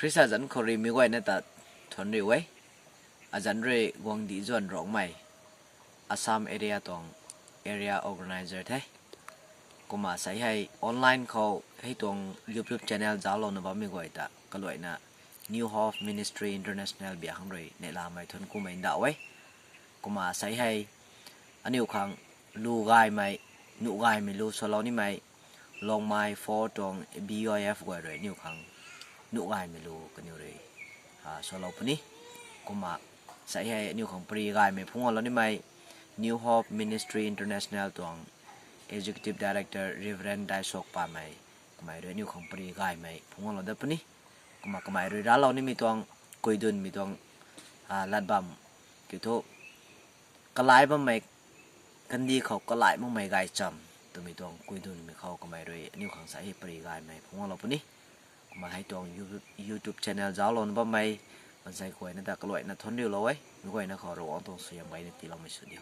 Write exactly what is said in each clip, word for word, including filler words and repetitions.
Khrista zanc khou rui meic guayna ta thuanc riu e. Azanc rui Guangcdic Zuan Rongmei, Assam area tuang area organizer the. Kumna sei hei online khou hei tuang YouTube channel zauclouna bammei guay ta kaluaina New Hope Ministry International biak khang rui neihlamei thuanc kumei ndauh e. Kumna sei hei aniu khang lu gaymei, nuh gaymei lu swlou nimei, Longmai Four tuang B Y F guay rui aniu khang nuh gaymei lu kaniw rui swlou puni. Kumna sei hei aniu khang pary gaymei phungc lou nimei New Hope Ministry International tuang Executive Director Reverend Daisok Pamei, kamei rui aniu khang pary gaymei phungc lou dat puni. Kumna kamei rui raclou nimei tuang kuidunmei tuang lat bam kiu thu, kalai bammei, kandih khou kalai makmei gaychamv twmei tuang kuidunmei khou kamei rui aniu khang sei hei pary gaymei phungc lou puni. Kumna hei tuang YouTube channel zauclouna bammei maansei guayna ta kaluaina thuanc riulou e. Meic guayna khou Ravguangc tuang suaihiam gayna tiiloumei sw diu.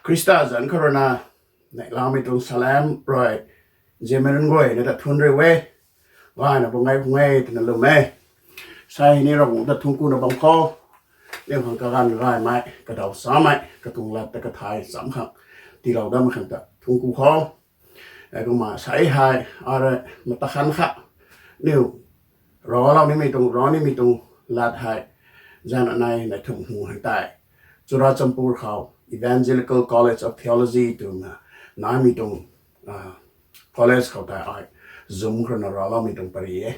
Khrista zanc khou ruina neihlamei tuang salam rui ziamei nunc guayna ta thuanc riu e. Gayna bam ngai khang e twna lwm e. Sei ni Ravguangc ta thuanc kuna bam khou, aniu khang kaganv gaymei, kadaw samei, katuang lat ta kathay cham khang tiilou dam khang ta thuanc ku khou. Kumna sei hei, ara mata khan kha, aniu raclou nimei tuang, rav nimei tuang lat hei, zanc anei nei thumh hu hei tei Churachandpur khou Evangelical College of Theology twna naimei tuang college khou tei ai Zoom khou ruina racloumei tuang pary e.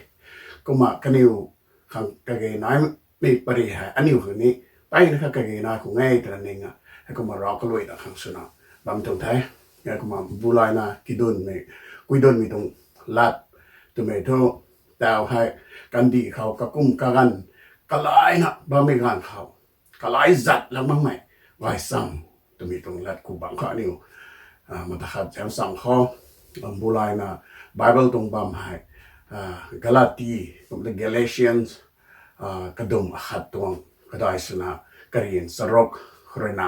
Kumna kaniw khang kage naimei pary hei aniu khang ni mpeyna kha kage nai khang e twna ning a, heikumna rav kaluaina khang swna bam tuang the. Heikumna bulayna kidunmei, kuidunmei tuang lat twmei thu, tau hei kandih khou kakum kaganv kalaina bammei ganv khou kalai zat lang makmei gaychamv twmei tuang lat ku bam khou aniu mata khat zaeng cham khou, bulayna Bible tuang bam hei Galati, kumna Galatians, kadum akhat tuang kadai swna karian charuk khou ruina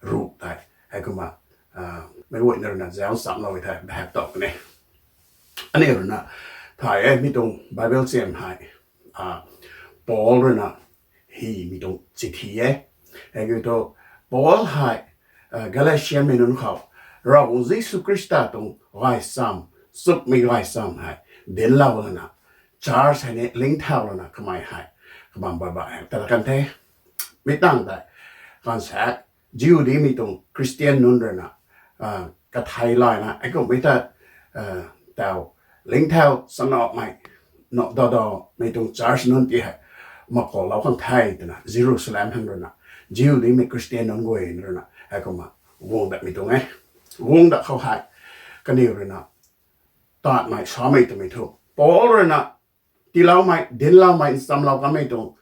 ruh tei, heikumna meic guayna ruina zaeng chamlou e thei bhak tow puni. Aniu ruina thay e, mi tuang Bible cham hei Paul ruina hymei tuang chithi e. Heikiu thu Paul hei Galatianmei nunc khou Ravguangc Jisu Khrista tuang gaychamv, chukmei gaychamv hei dinclou lana, church hei ni lingthau lana kamei hei kabam baba hei ta la kan the. Mi tangv tei tan sa, Jihudimei tuang Christian nunc ruina, kathei layna, heikumhmei ta, tau, lingthau, sanamei, na dadamei tuang church nunc ti hei, makalou khang the twna, Jerusalem hang ruina, Jihudimei Christian nunc guay ruina, heikumna, guang datmei tuang e. Guang dat khou hei, kaniw ruina, taanvmei samei twmei thu, Paul ruina, tiiloumei, dincloumei, nchamlou kanmei tuang,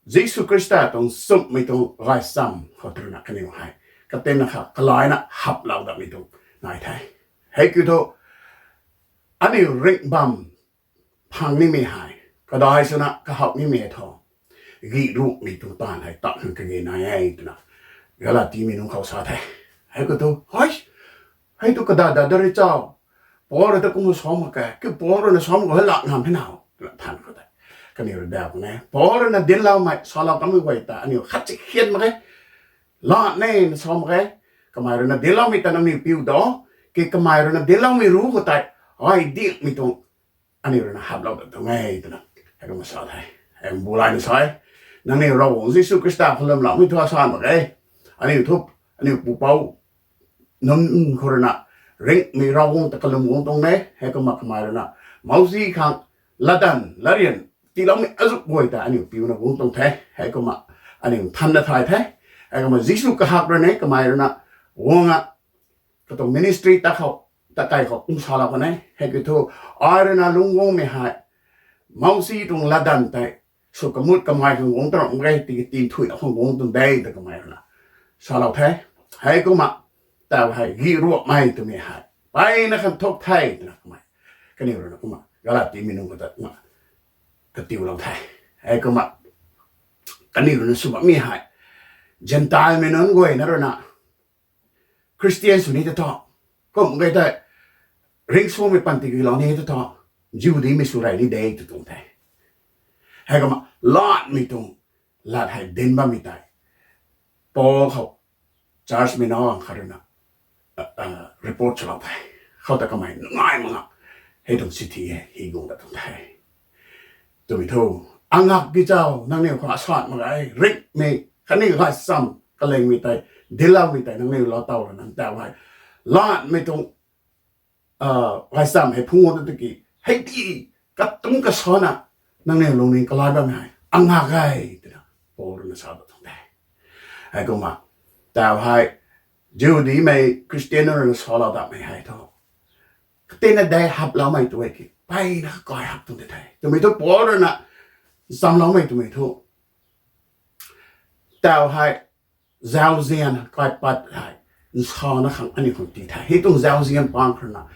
Jisu Khrista tuang nchumhmei tuang gaychamv khou ruina kaniw hei, katinna kha kalaina haplou datmei tuang nai the. Hei kiu thu, aniu ringh bam phang nimei hei, kadai swna kahak nimei hei thu, gih ruhmei tuang taanv hei tat khang kage nai e twna, Galatimei nunc khou sa the. Hei kiu thu, hei, hei tu kadada da rui cho, Paul rui ta kumna sa mak khe, kiu Paul ruina sa mak khou hei lak ngam hei na, twna than khou tei, kaniw rui daw kan e. Paul ruina dincloumei, salou kanmei guay ta aniu khat si khian mak khe, lat ne na sa mak khe, kamei ruina dincloumei ta nangniw piu do, ki kamei ruina dincloumei ruc khou tei, ai dikmei tuang, aniu ruina haplou dat tuang e twna, heikumna sa the. Hei bu layna sa e, nangniw Ravguangc Jisu Khrista khou lwmloumei thu sa mak khe, aniu thu, aniu pupouc nunc khou ruina, ringhmei Ravguangc ta kalum guang tuang e, heikumna kamei ruina, Mousi khang, latdanv, latryan, tiiloumei azuh guay ta aniu piuna guang tuang the, heikumna, aniu nthanna thay the, heikumna Jisu kahak rui ni kamei ruina, guang a, katuang ministry ta khou, ta kai khou kum salou kan e, hei kiu thu, ai ruina lungc guangmei hei, Mousi tuang latdanv tei, sw kamut kamei khang guang tarap mak ge, tiki tinthuilou khang guang tuang de ta kamei ruina, salou the, heikumna, tau hei gih ruhmei twmei hei, mpeyna khan thuk the twna kamei, kaniw ruina kumna, Galatimei nunc khou ta kumna, katiulou the, heikumna, kaniw ruina sw bammei hei, Zentelmei nunc guayna ruina, Christian sw ni ta thu, kum key tei, ringcsuangmei panty gilou ni ta thu, Jihudimei sw rey ni de tw tuang the. Heikumna, latmei tuang, lat hei dinc bammei tei, Paul khou, churchmei nunc khat ruina, report swlou the. Khou ta kamei nungai mak na, hei tuang chithi hei hi guang dat tuang the. Twmei thu, angak ki chau, nangniw khou asat mak ge, ringhmei, khatni gaychamv kalingmei tei, dincloumei tei nangniw lou tow rana ntaw hei, latmei tuang, gaychamv hei phungc ta tiki, hei ti, katumc kasana, nangniw lungning kalai bammei hei angak e twna, Paul ruina sa dat tuang the. Heikumna, tau hei, Jihudimei Christian ruina salou datmei hei thu, katinna dei haploumei tu e ki, mpeyna kakai hap tuang de the. Twmei thu Paul ruina, nchamloumei twmei thu, tau hei, zauzian kaipat hei, nsana khang aniu khang ti the. Hei tuang zauzian pang khou ruina,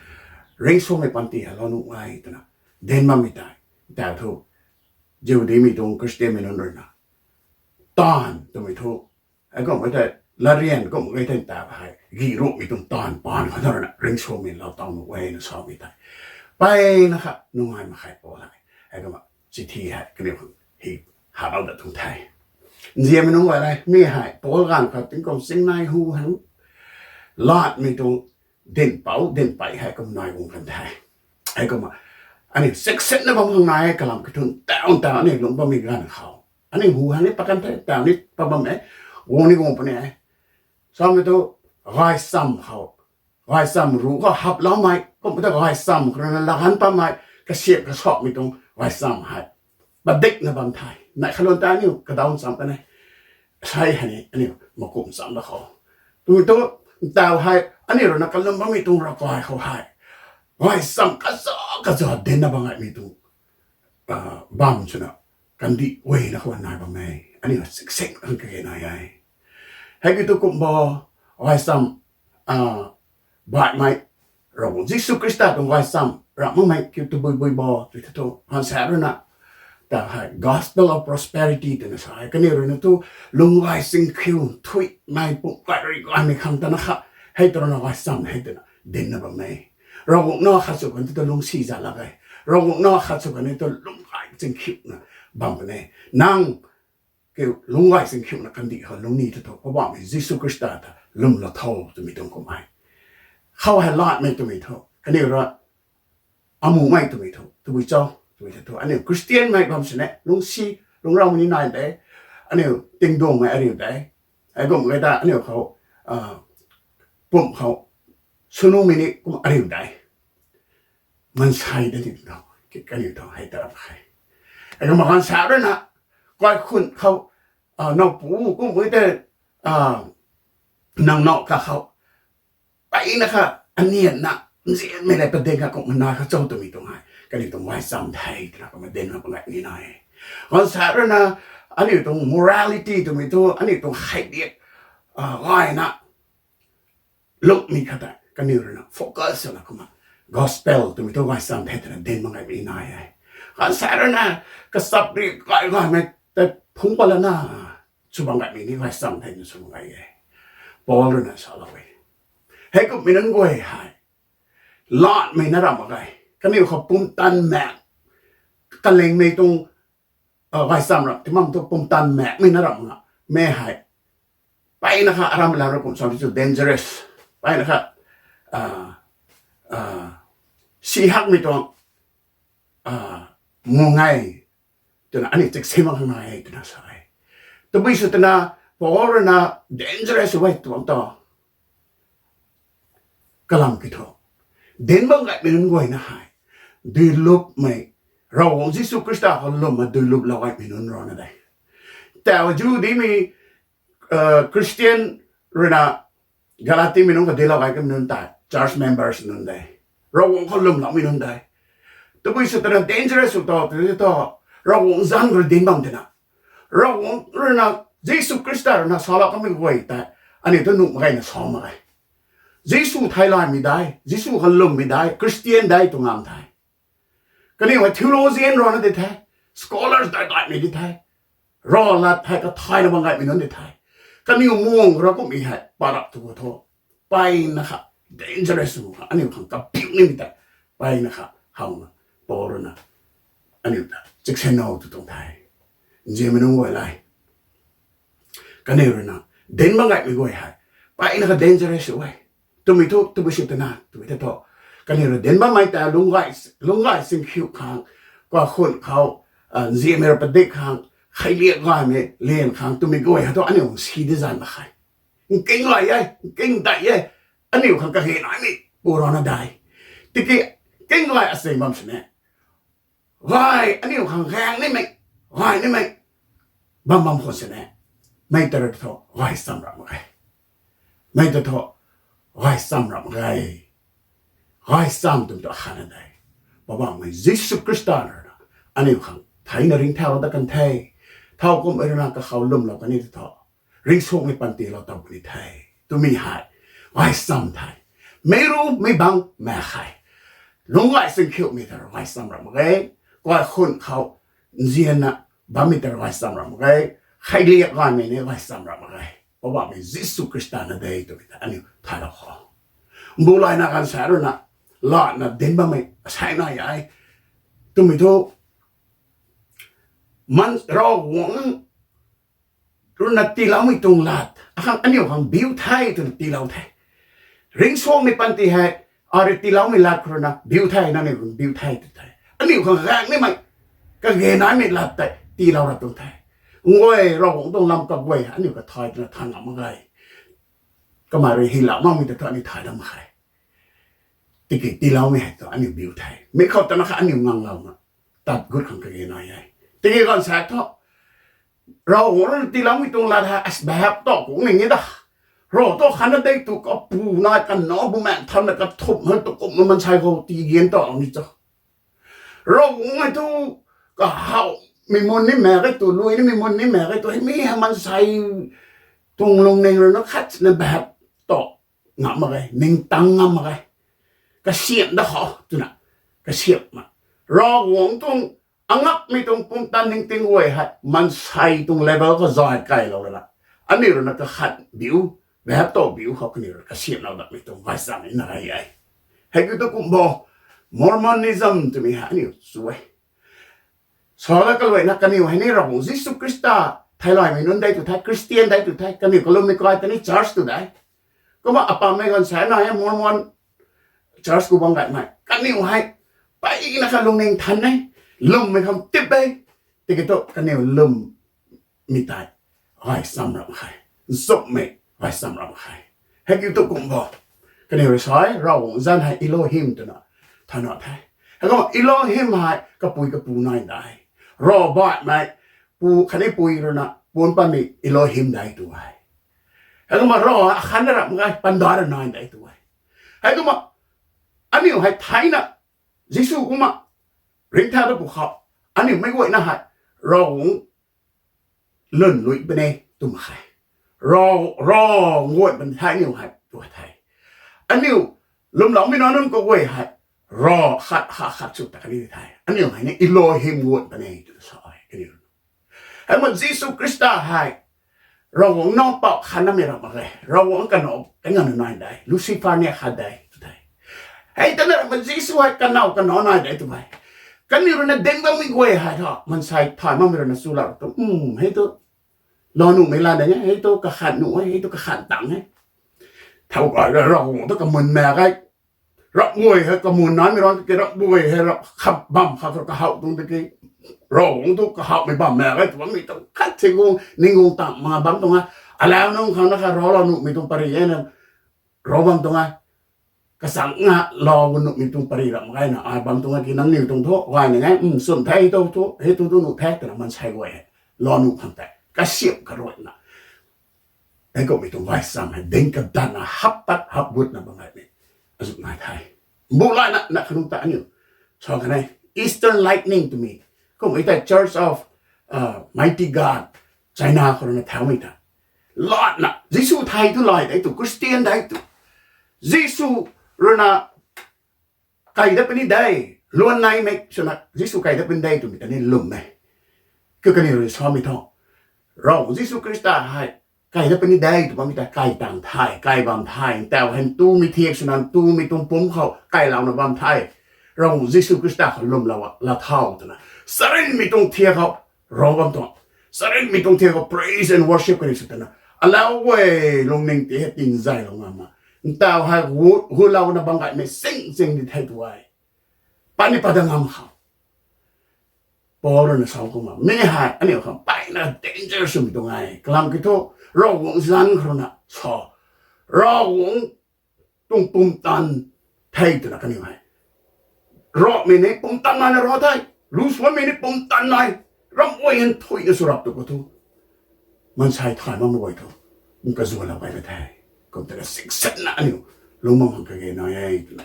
ringcsuangmei panty hei lou nuh e twna, dinc bammei tei, tau thu, Jihudimei tuang Christianmei nunc ruina, taanv twmei thu, heikumna tei, latryan kumna tei tau hei, gih ruhmei tuang taanv paan khou ruina, ringcsuangmei lou tow nuh e na samei tei, mpeyna kha nungai mak khe Paul hei. Heikumna, chithi hei, kaniw khang hi, hapou dat tuang the. Nzianmei nunc guay le, mi hei, Paul ganv khou tingkum singnei hu hang, latmei tuang, dinhpouc, dinhpey hei kum nai guang kan the. Heikumna, aniu siksetna bam khang nai e, kalam kathun taw taw aniu lungc bammei ganv khou, aniu hu hang ni pat kan the, taw ni pat bam e, guang ni guang puni e. Samei thu, gaychamv khou, gaychamv ruc khou haploumei, kumna ta gaychamv khou ruina laganv pammei, kasiamh kasakmei tuang gaychamv hei, padikna bam the. Neih khalun ta aniu kadaw ncham kan e. Sei hei ni aniu makum ncham da khou, twmei thu, ntaw hei aniu ruina kalum bammei tuang ravkai khou hei, gaychamv kaza kaza dincna bam ngaimei tuang, bam swna, kandih guayna khou nai bam e. Aniu siksik khang kage nai e. Hei kiu thu kumna, gaychamv, baihmei, Ravguangc Jisu Khrista tuang gaychamv ramh makmei kiu tabui bui bo tw the thu, hansa ruina, tau hei gospel of prosperity twna sa e. Kaniw ruina thu, lungcgay chingkhiu, thuimei pumh kai rui gaymei khang tana kha, hei tw ruina gaychamv hei twna dincna bam e. Ravguangc na khat sw kan thu lungcsi zat lak e. Ravguangc na khat sw kan thu lungcgay chingkhiuna bam kan e. Nang kiu lungcgay chingkhiuna kandih khou lungcni tho tho, Poubauhmei Jisu Khrista ta lwmlou tho twmei tuang kumhmei. Khou hei latmei twmei thu, kaniw rui, amumei twmei thu, tabui cho, twmei thu, aniu Christianmei bam sini, lungcsi, lungcraumei ni nai de, aniu tingduangmei ariu de, Heikum e ta aniu khou, pumc khou, swnumei ni kum ariu dei. Mansei de ni tho, kaniw tho hei ta rap khe. Heikum ganv sa rui na, kaikhunc khou, nowpu kum e tei, nang now kakhou, peyna kha, anianna, nzianmei lev padik kha kumna kha cho twmei tuang hei kaniw tuang gaychamv the twna kumna dinc na pangai ni nai e. Ganv sa rui na, aniu tuang morality twmei thu aniu tuang hei diak, gayna, lukmei khat tei kaniw rui na focus swna kumna, gospel twmei thu gaychamv the twna dinc pangaimei nai e. Ganv sa rui na, kachap ri gay gaymei tei phungc pat lana, sw bam gaymei ni gaychamv the twna sw bam gay e. Paul rui na salou e. Heikumhmei nunc guay hei, latmei na ramh mak ge. Kaniw khou pumtan maek, kalingmei tuang, gaychamv ramh ti mam thu pumtan maekmei na ramh mak ge. Mei hei, peyna kha aram lam rui kum sa ti chu dangerous. Peyna kha, si hakmei tuang, muang e, twna aniu chiksin mak khang nai e twna sa e. Tabui sw twna, Paul rui na dangerous e tuang ta, kalam kiu thu, dinc bam gaymei nunc guayna hei, duilupmei, Ravguangc Jisu Khrista khou lwmna duiluplou gaymei nunc rana de. Tau Jihudimei, Christian rui na, Galatimei nunc khou dinclou gay kamei nunc tei church members nunc de, Ravguangc khou lwmloumei nunc de. Tabui sw twna dangerous sw ta tw tho, Ravguangc zanc khou rui dinc bam tina, Ravguangc rui na, Jisu Khrista rui na salou kamei guay tei aniu thu nuh mak gayna sa mak ge. Jisu theilaymei de, Jisu khou lwmmei de, Christian de tw ngam the. Kaniw hei theologian rana di the, scholars dai daimei di the, rav lat hei kathayna bam gaymei nunc di the. Kaniw muang ra kumhmei hei parap tu khou thu, peyna kha, dangerous sw kha, aniu khang kapiu nimei tei, peyna kha howna, Paul rui na, aniu ta chiksin now tw tuang the. Nzianmei nunc guay le, kaniw rui na, dinc bam gaymei guay hei, peyna kha dangerous sw e. Twmei thu tabui sw twna twmei tei thu, kaniw rui dinc bammei ta lungc gay, lungc gay singkhiu khang, kaikhunc khou, nzianmei rui padik khang, kheiliak gaymei lian khang twmei guay hei thu aniu si di zan mak khe. Nking gay e, nking dei e, aniu khang kage naimei pu rana de. Tiki, nking gay asei bam sini, gay aniu khang gaeng nimei, gay nimei bam bam khou sini, mei ta rui thu gaychamv rap mak ge. Mei ta thu gaychamv rap mak ge. Gaychamv twmei tu akhatna de, Poubauhmei Jisu Khrista rui na aniu khang theina ringcthau dat kan the. Thowkumhmei rui na kakhou lwmlou kan ni ta thu, ringcsuangmei panty lou taw puni the, twmei hei gaychamv the. Meic ru meic bangc mak khe. Lungc gay singkhiumei ta rui gaychamv rap mak ge. Kaikhunc khou nzianna bammei ta rui gaychamv rap mak ge. Kheiliak gaymei ni gaychamv rap mak ge. Poubauhmei Jisu Khrista na de twmei ta aniu thaylou khou, mbu layna ganv sa rui na, latna dinc bammei asei nai e. Twmei thu, man Ravguangc rui na tiiloumei tuang lat akhang aniu khang biu the twna tiilou the. Ringcsuangmei panty hei, arui tiiloumei lat khou rui na biu the, nangniw khang biu the tw the. Aniu khang gaeng nimei, kage naimei lat tei tiilou ra tuang the. Nguay Ravguangc tuang lam kaguay aniu kathay twna than ngam mak ge. Kamei rui hylou makmei ta thu aniu thay dam khe. Tiki tiiloumei hei thu aniu biu the. Mi khou tana kha aniu nganglouna tat gut khang kage nai e. Tiki ganv sa thu, Ravguangc rui na tiiloumei tuang lat hei as behap tow kung ning e da. Rav tu khatna dei tu kapu nai kanac bumaengh thanna kathumh hei tu kumna mansei khou tii gan tow ni cho. Ravguangc hei thu kahawmei mun ni mak ge tu, lui nimei mun ni mak ge tu, hei mi hei mansei tuang lungning rui na khatna behap tow ngam mak ge, ningtang ngam mak ge. Kasiamh da khou twna, kasiamh ma, Ravguangc tuang angakmei tuang pumtan ningting guay hei mansei tuang level khou zay kailou lana, aniu rui na kakhat biu, behap tow biu khou kaniw rui kasiamhlou datmei tuang gaychamv ni nai e. Hei kiu tu kum bo, Mormonism twmei hei aniu chu e. Sala kaluaina kaniw hei ni Ravguangc Jisu Khrista theilaymei nunc dei tu the, Christian dei tu the, kaniw kalummei kai ta ni church tu de. Kumna apammei ganv sa nai e, Mormon church khou bam gaymei kaniw hei, peyna kha lungning than e, lwmmei kham tip e. Tiki thu kaniw lwmmei tei gaychamv rap khe. nchumhmei gaychamv ram khe. Heikiu thu kum bo, kaniw rui sa e, Ravguangc zanc hei Elohim twna thana the. Heikumna Elohim hei kapui kapu nai de, Rav baihmei pu khatni pui ruina puan patmei Elohim de tu e. Heikumna Rav akhatna ram ge, panda rui nai de tu e. Heikumna aniu hei theina, Jisu kumna ringcthau ta pwkhou, aniu meic guayna hei Ravguangc lwnlui puni e twmei khe. Rav, Rav guan puni the aniu hei tu the. Aniu lwmloumei nac nunc kaguay hei Rav khat, khat, khat sw ta kani the. Aniu hei ni Elohim guan puni e tw sa e kaniw. Heikumna Jisu Khrista hei Ravguangc nac pou khatnamei ram mak ge. Ravguangc kanac kanganv nai de, Lucifer ni khat de tu the. Hei tana ram Jisu hei kanac kanac nai de twmei kaniw ruina dinc bammei guay hei thu maansei thay makmei ruina chulou tu, hei thu lou nuhmei la de e, hei thu kakhat nuh e, hei thu kakhat tang e. Thau kai Ravguangc thu kamun mak ge. Rap guay hei kamun naimei ran tiki, rap guay hei rap kham bam khat thu kahaw tuang tiki, Ravguangc thu kahawmei bam mak ge tw bammei tuang khat thei guang ning guang tang ma bam tuang e. Alau nunc khang na kha Rav lou nuhmei tuang pary e na, Rav bam tuang e. Kachang na lou nuhmei tuang pary ram gayna ai bam tuang e ki nangniw tuang thu gay ning e, nchumh the, hei tu thu, hei tu tu nuh the twna maansei guay hei lou nuh khang tei kasiamh karuina heikumhmei tuang gaychamv hei dinc kadatna hap tat hap gutna bam gaymei azuh nai the. Mbu layna na khanungc ta aniu sa kan e, Eastern Lightning twmei kummei tei Church of Mighty God, China khou ruina thaumei ta, latna Jisu thei tu lay de tu, Christian de tu, Jisu ruina kai dat puni de, luan naimei swna Jisu kai dat puni de twmei ta ni lwm e. Kiu kaniw rui samei thu, Ravguangc Jisu Khrista hei kai dat puni de tw bammei ta kai tang the, kai bam the, ntau hei ntumei thiak swna ntumei tuang pumc khou kailouna bam the. Ravguangc Jisu Khrista khou lwmlou lat thau twna, charynmei tuang thiak khou Rav bam tuang, charynmei tuang thiak khou praise and worship kaniw sw twna, alau guay lungning ti hei tinzaylou ngam ma, ntau hei gu, gulouna bam gaymei sing sing di the tu e. Patni pat dat ngam khou Paul ruina sa kumna, mi hei aniu khang mpeyna danger swmei tuang e. Kalam kiu thu, Ravguangc zanc khou ruina sa, Ravguangc tuang pumtan the twna kaniw hei, Ravmei ni pumtan naina Rav the, Lucifermei ni pumtan nai, ram guay nthuina sw rap tu khou thu, maansei thay makmei guay thu, kazuanlou gayna the. Kum twna siksetna aniu lungc bam khang kage nai e twna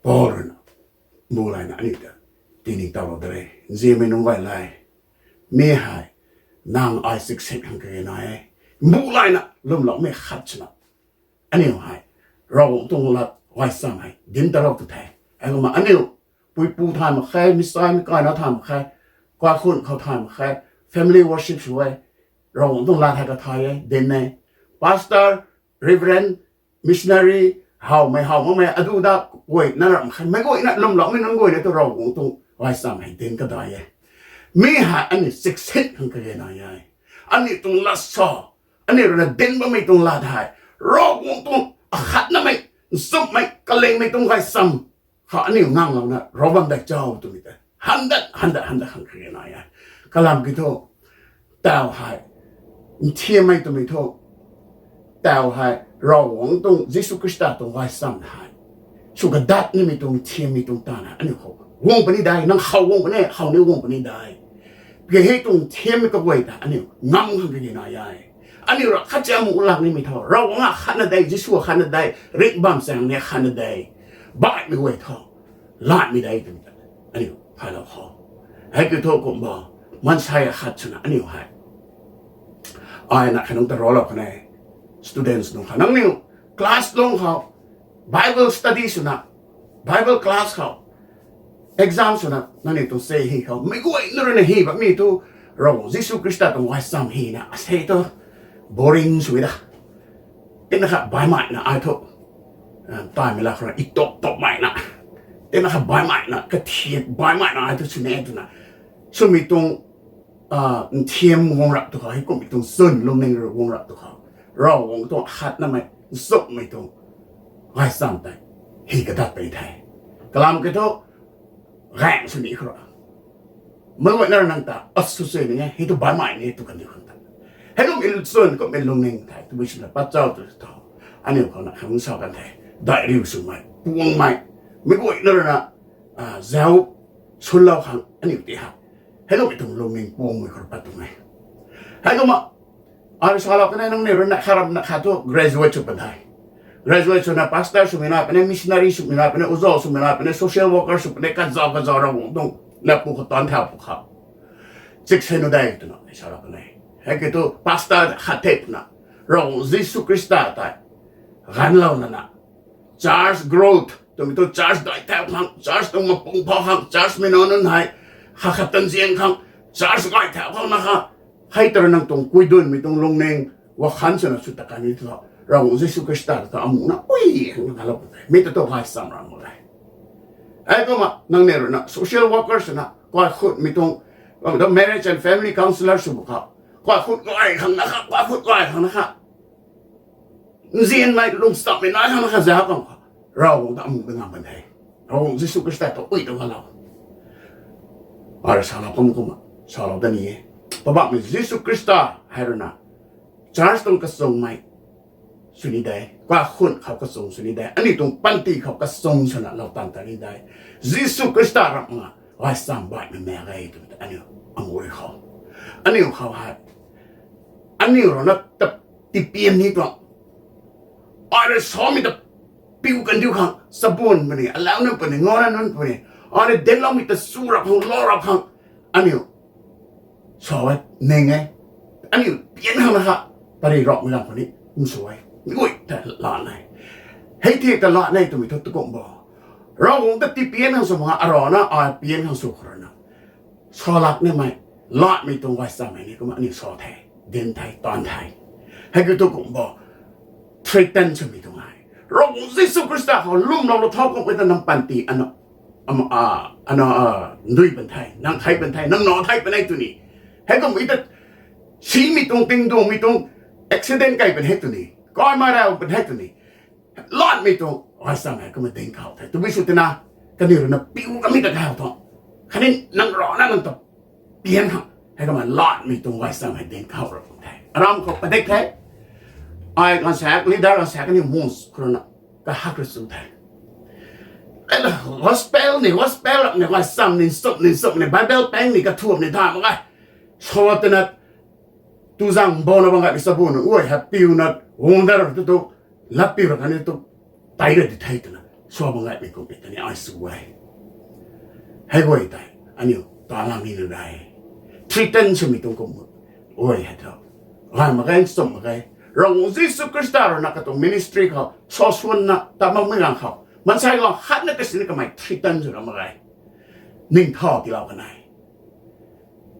Paul ruina mbu layna aniu ta tiningtowlou de. Nzianmei nunc guay le, mi hei nang ai sikset khang kage nai e. Mbu layna lwmloumei khat swna aniu hei Ravguangc tuang lat gaychamv hei dinc tarou tu the. Heikumna aniu puipu thay mak khe, mi sai mi kaina thay mak khe, kaikhunh khou thay mak khe, family worship sw e, Ravguangc tuang lat hei kathay e, dinc e. Pastor, Reverend, missionary, howmei how makmei adu da guay na ram khe, meic guayna lwmloumei nunc guayna tu Ravguangc tuang gaychamv hei dinc kadai e. Mi hei aniu sikset khang kage nai e. Aniu tuang lat sa, aniu ruina dinc bammei tuang lat hei Ravguangc tuang akhatnamei, nchumhmei, kalingmei tuang gaychamv kha aniu nganglouna Rav bam dai cho twmei ta handat handat handat khang kage nai e. Kalam kiu thu, tau hei nthiammei twmei thu, tau hei Ravguangc tuang Jisu Khrista tuang gaychamv hei sw kadat nimei tuang nthiammei tuang tana aniu khou guang puni de, nang khou guang puni, khou ni guang puni de. Pike hei tuang nthiammei kaguay ta aniu ngam khang kage nai e. Aniu ra khatcha mu lak nimei thu, Ravguangc akhatna de, Jisu akhatna de, ringh bam chaeng ni akhatna de, baihmei guay thu latmei de twmei ta aniu thaylou khou, heikiu thu kumna maansei akhat swna aniu hei, ai na khanungc ta raclou kan e, students nunc khou nangniw class lung khou Bible study swna, Bible class khou, exam swna nangniw tuang se hy khou meic guayna ruina hy bammei thu Ravguangc Jisu Khrista tuang gaychamv hyna asei thu boring swmei da. Tina kha baihmei na ai thu, taimei la khou ra i top topmei na, tina kha baihmei na, kathiak baihmei na ai thu swni twna, swmei tuang nthiam guang rap tu khou, heikumhmei tuang chwn lungning rui guang rap tu khou, Ravguangc tuang akhatnamei, nchumhmei tuang gaychamv tei hy kadat puni the. Kalam kiu thu, gaeng swni khou ra, meic guayna ra nang ta asw sw ni e, hei thu baihmei ni e tw kan di khang ta, Hei kummei chwn kummei lungning thei tabui swna pat chau tw tho. Aniu khou na khang sa kan the. Dai riu swmei, puangmei, meic guayna rui na zauc sunlou khang aniu ti ha. Hei kummei tuang lungning puangmei khou pat tuang e. Hei kumna ai salou kan e, nangniw rui na kharam na khat thu graduate sw pan the. Graduate swna pastor swmei nai puni, missionary swmei nai puni, uzau swmei nai puni, social worker sw puni, kazauh kazauh Ravguangc tuang lat pu khou taanv thau pu khou chiksen nu de twna ai salou kan e. Hei kiu thu pastor khat the twna Ravguangc Jisu Khrista tei ganvlou lana church growth twmei thu church dai thau khang, church tuang mapung phou khang, church mei nac nunc hei khat khat tan zian khang, church gay thau khang na kha, hei ta rui nang tuang kuidunmei tuang lungning wakhan swna sw ta kan ni thu, Ravguangc Jisu Khrista ta amuhna ui khang na khalou pw the. Mi ta tu gaychamv ram mak e. Hei kumna nangniw rui na social worker swna kaikhunhmei tuang, marriage and family counsellor sw bu khou kaikhunc gay khang na kha, kaikhunc gay khang na kha, nzianmei lungchamhmei nai khang na kha zauc kan khou Ravguangc ta amuh ta ngam pan the. Ravguangc Jisu Khrista ta ui ta galou. Ai rui salou kum kumna salou ta ni e. Poubauhmei Jisu Khrista hei rui na church tuang kachungmei sw ni de, kaikhunc khou kachung sw ni de, aniu tuang panty khou kachung swna lou tan ta ni de. Jisu Khrista ram nga gaychamv baihmei mak ge twmei ta aniu amuh rui khou, aniu khou hei, aniu rui na ta tipian ni tuang, ai rui samei ta piu kandiu khang, sabun puni, alau nunc puni, ngana nunc puni, ai rui dinloumei ta su rap khang, lou rap khang, aniu sa e, ning e. Aniu pian khang na kha, pary rawmei lam khou ni nsw e, mei guay ta lat e. Hei thei ta lat e twmei thu tu kum bo, Ravguangc ta tipian khang sw mak nga, arana ai pian khang sw khou rui na salak nimei, latmei tuang gaychamv hei ni kumna aniu sa the, dinc the, taanv the. Hei kiu tu kum bo, threaten swmei tuang e. Ravguangc Jisu Khrista khou lwmlou lou thau kummei ta nang panty ana, ana ndui pan the, nang thei pan the, nang nac thei pan e tw ni. Hei kummei ta simei tuang, tingduangmei tuang, accident kai pan he tw ni, kaimei rau pan he tw ni, latmei tuang gaychamv hei kumna dinc khou the. Tabui sw tina, kaniw rui na piu kamei ta kahaw thu, khatni nang rana nang ta pian khang hei kumna latmei tuang gaychamv hei dinc khou rap the. Aram khou padik the. Ai ganvsaekc leader, ganvsaekc kaniw mung khou rui na kahak rui chu the. Gospel ni, gospel rap ni, gaychamv ni, nchumh ni, nchumh ni, Bible pang ni, kathuam ni thay mak ge. Sa twna, tu zang bou na bam gaymei chabu nunc guay hei piuna guang dat ra tu tu, lat piu ra khatni tu tei ra di the twna sa bam gaymei kummei ta ni ai sw e. Hei guay tei aniu ta lang ni nu de. Threaten swmei tuang kum guay hei thu, gay mak ge, nchumh mak ge. Ravguangc Jisu Khrista rui na katuang ministry khou sa swanna ta makmei ganv khou, maansei gaanv khatna kasini kamei threaten sw ra mak ge. Ning tha tiilou kan e.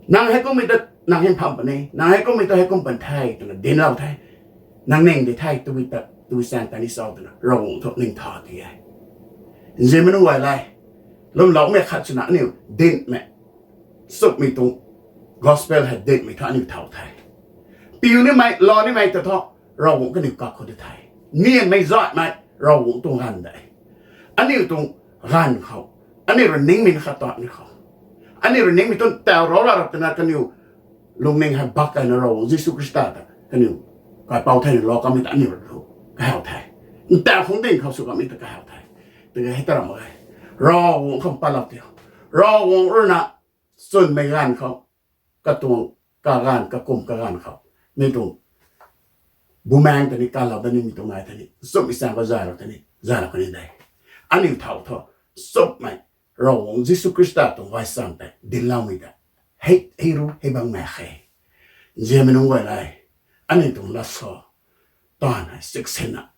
Nang hei kummei ta, nang hei pham puni, nang hei kummei ta hei kum pan the twna dinclou the. Nang ning di the, tabui ta, tabui chaeng ta ni cho twna Ravguangc thu ning tha ti e. Nzianmei nunc guay le, lwmloumei khat swna aniu dinhmei, nchumhmei tuang gospel hei dinhmei thu aniu thau the. Piu nimei, lou nimei ta thu, Ravguangc kaniw kak khou di the. Nianmei zaymei, Ravguangc tuang ganv de. Aniu tuang ganv khou, aniu rui ningmei na khat ta ni khou, aniu rui ningmei tuang taw rou la rap twna kaniw lungning hei bak kayna Ravguangc Jisu Khrista ta kaniw kaipouc thei ni lou kamei ta aniu rui thu kahaw the. Ntaw khang ding khou sw kamei ta kahaw the. Tiki hei ta ram mak ge. Ravguangc khang patlou tiu. Ravguangc rui na chwnmei ganv khou, katuang kaganv, kakum kaganv khou, mi tuang bumaeng ta ni kalou da nimei tuang nai ta ni, nchumhmei chaeng khou zaylou ta ni, zaylou kani de. Aniu thau thu, nchumhmei, Ravguangc Jisu Khrista tuang gaychamv tei dincloumei ta hei, hei ru hei bang mak khe. Nzianmei nunc guay le, aniu tuang lat sa, taanv hei chiksinna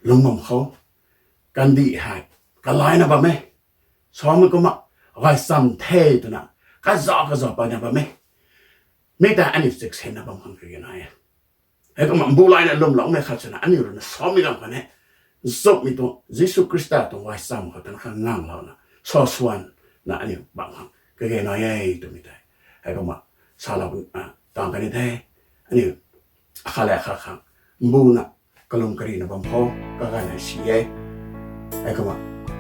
lungc bam khou, kandih hei kalaina bam e. Samei kumna gaychamv the twna kazauh kazauh payna bam e. Mi ta aniu chiksinna bam khang kage nai e. Heikumna mbu layna lwmloumei khat swna aniu rui na samei ganv khou ni, nchumhmei tuang Jisu Khrista tuang gaychamv khou tana kha nganglouna, sa swanna aniu bam khang kage nai e twmei tei, heikumna salou, tang kani the. Aniu akhat le akhat khang mbuna kalum karina bam khou kaganv hei si e. Heikumna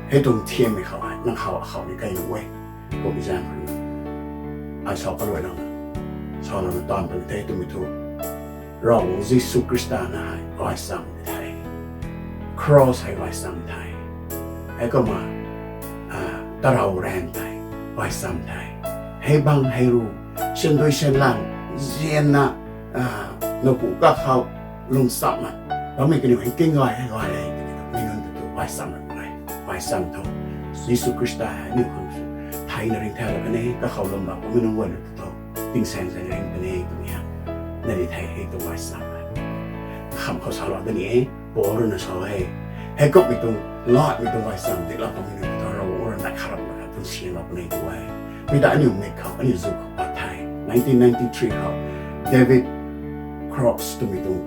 hei tuang thiammei khou hei nang khou akhou ni kai nuh e. Kummei zaeng khou ni ai sa kaluailouna, salouna taanv puni the twmei thu Ravguangc Jisu Khrista na hei gaychamv the. Cross hei gaychamv the. Heikumna tarou ran tei gaychamv the. Hei bang hei ru, syan dui syan lan, zianna, napu kakhou lungchamna bammei kaniw hei kinggay hei gay e tiki mi nunc ta tu gaychamv ra e. Gaychamv tho. Jisu Khrista hei aniu khang theina ringcthau lak kan e, kakhou lwm bak bammei nunc guayna ta tho. Tingsaeng zaeng ring puni twmei hei nai ni the hei tu gaychamv e. Kham khou salou da ni e, Paul rui na sa e. Heikumhmei tuang, latmei tuang gaychamv dinclou kanmei nunc ta Ravguangc rui na kharapna khat tuang sianlou puni tu e. Mi ta aniu mik khou, aniu zu khou pat the. Nineteen ninety-three khou David Cross twmei tuang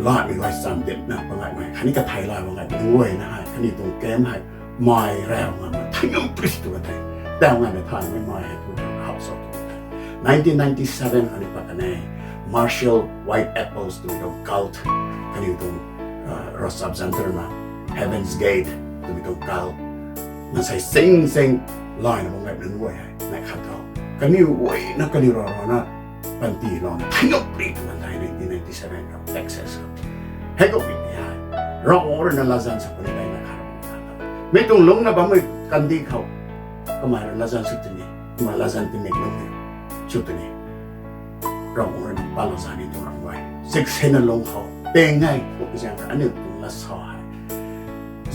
latmei gaychamv dincna pangaymei khatni kathei la bam ngaymei nunc guayna hei kaniw tuang camp hei mai rau ngam thangam pris tu ka the. Tau ngaymei thaymei mai hei tu khou sa tu ka the. Nineteen ninety-seven khatni pat kan e, Marshall White Apples twmei tuang cult, kaniw tuang ravchap zanc tei rui na Heaven's Gate twmei tuang cult, maansei sing sing layna bam ngaymei nunc guay hei nai khat tho. Kaniw guayna kaniw rau rana panty louna thangam pris tu kan the nineteen ninety-seven khou Texas khou. Heikumhmei hei Ravguangc rui na latzan sw puni tei nai khat. Mi tuang lungcna bammei kandih khou kamei rui latzan sw tini, kumna latzan timik lungc sw tini, Ravguangc rui na palou zani tuang ramh guay siksena lungc khou peng e. Kumhmei zaeng rui aniu tuang lat sa hei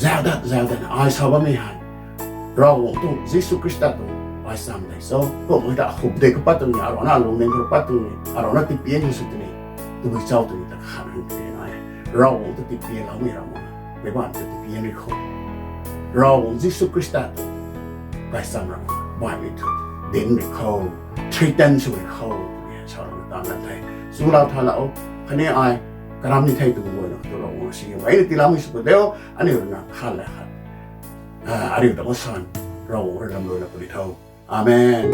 zauc dat zauc datna ai sa bammei hei Ravguangc tuang, Jisu Khrista tuang gaychamv tei cho. Kumhmei ta khupdei khou pat tuni, arana lungning khou pat tuni, arana tipian sw tuni, tabui chau tuni ta khan hang tei nai e. Ravguangc ta tipianloumei ramh na, meic bamv ta tipian ri khou, Ravguangc Jisu Khrista tuang gaychamv ramh baihmei thu dinc ri khou, threaten sw ri khou twmei sa rana tang kan the. Chulou thalou khatni ai karam ni the twmei guayna khou tu Ravguangc si mei na tiiloumei sw pu diu. Aniu rui na khat le khat ariu ta masan Ravguangc rui lam rui la puni tho. Amen.